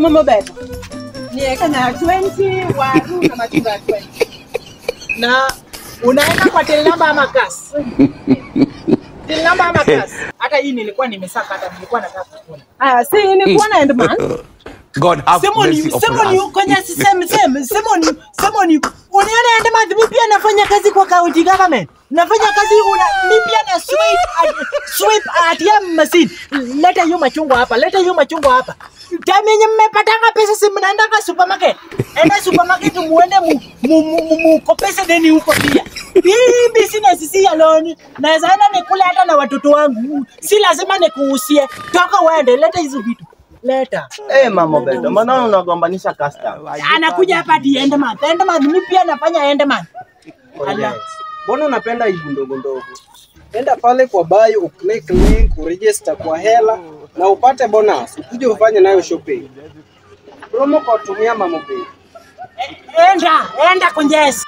Mama Beto. Niweka na 20 waru na machungwa 20. Na unaenda kwa till number ama cash? Till number ama cash? Hata hii nilikuwa nimesaka, hata nilikuwa nataka kuona. Ah, si ni kuona end month. God have mercy upon us. Kwenye same unione end month, mimi pia nafanya kazi kwa county government. Nafanya kazi mimi pia na sweep ATM machine. Leta hiyo machungwa hapa, leta hiyo machungwa hapa. Time yenye mmepatanga pesa si mnaenda kwa supermarket. Enda supermarket muende mukopese deni huko pia. Hii business si ya loan. Naweza enda nikule hata na watoto wangu. Si lazima nikuusie. Toka uende, leta hizo vitu. Leta. Mama Beto, mbona unagombanisha customer? Anakuja hapa ati end month. End month mimi pia nafanya end month. Mbona unapenda hivi ndogo ndogo? Enda pale kwa bio, uclick link, uregister kwa hela na upate bonus. Ukuje ufanye nayo shopping. Promo kwa tumia Mama Beto. Enda, enda kunjesi.